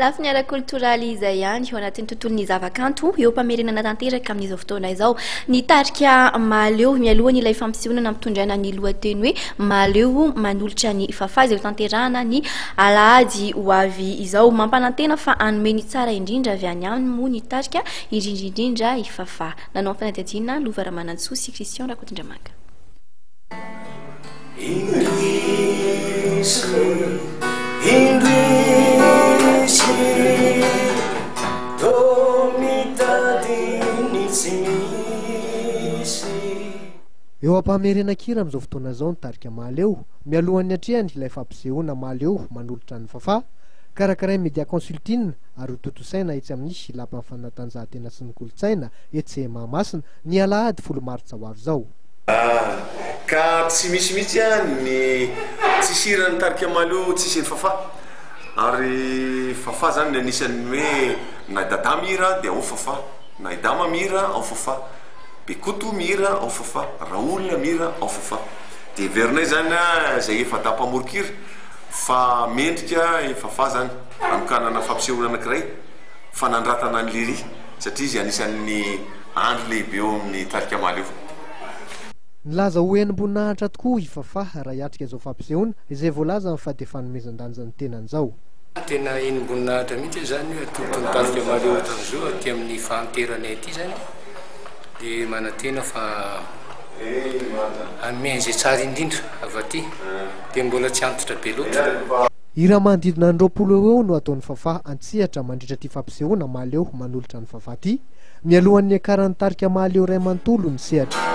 Lafiny ara-koltoraly izay ihany, ao anatin'ny tontolon'ny zavakanto, eo am-pamerenana tanteraka amin'izao fotoana izao ny tarika Mahaleo, mialohan'ilay fampisehoana nampitondraina ny lohateny hoe Mahaleo manolotra ny Fafa izay hotanterahana ny alahady ho avy izao. Mampanantena fa hanome ny tsara indrindra avy any aminy moa ny tarika, indrindra indrindra i Fafa. Nanao fanadihadiana Lova Ramanantsoa sy Christian Rakotondramanga. Eo am-pamerenan-kira amin'izao fotoana izao ny tarika Mahaleo, mialohan'ny hatrehany ilay fampisehoana Mahaleo manolotra an'i Fafah, karakarain'ny Media Consulting ary hotontosaina etsy amin'ny Lapan'ny Fanatanjahantena sy ny Kolontsaina etsy Mahamasina ny alahady folo martsa ho avy izao. Ka tsy misy mihitsy ny tsisy hiran'ny tarika Mahaleo tsisy an'i Fafah. Ary Fafah zany ny anisan'ny hoe na i Dada mihira dia ao Fafah, na i Dama mihira ao Fafah, Bekoto mihira ao Fafah, Raoul mihira ao Fafah. Dia heverinay zany izay efa-dahy mpamoron-kira fa mendrika i Fafah zany hanokanana fampisehoana anankiray fanandratana an'i Lery satria izy anisan'ny andry lehibe eo amin'ny tarika Mahaleo. Nilaza ho henim-boninahitra tokoa i Fafah raha hiatrika izao fampisehoana izay voalazany fa dia fanomezan-danja ny tenany izao. Tena henim-boninahitra mihitsy izany hoe atolotry ny tarika Mahaleo ohatran'izao aty amin'ny fahanteranay aty izany dia manantena fa hanome an'izay tsara indrindra avy aty dia mbola tsy antitra be loatra. Hira manodidina ny 20 eo ho eo no ataon'i Fafah an-tsehatra mandritra ity fampisehoana Mahaleo manolotra an'i Fafah ity. Mialohan'ny niakaran'ny tarika Mahaleo iray manontolo ny sehatra.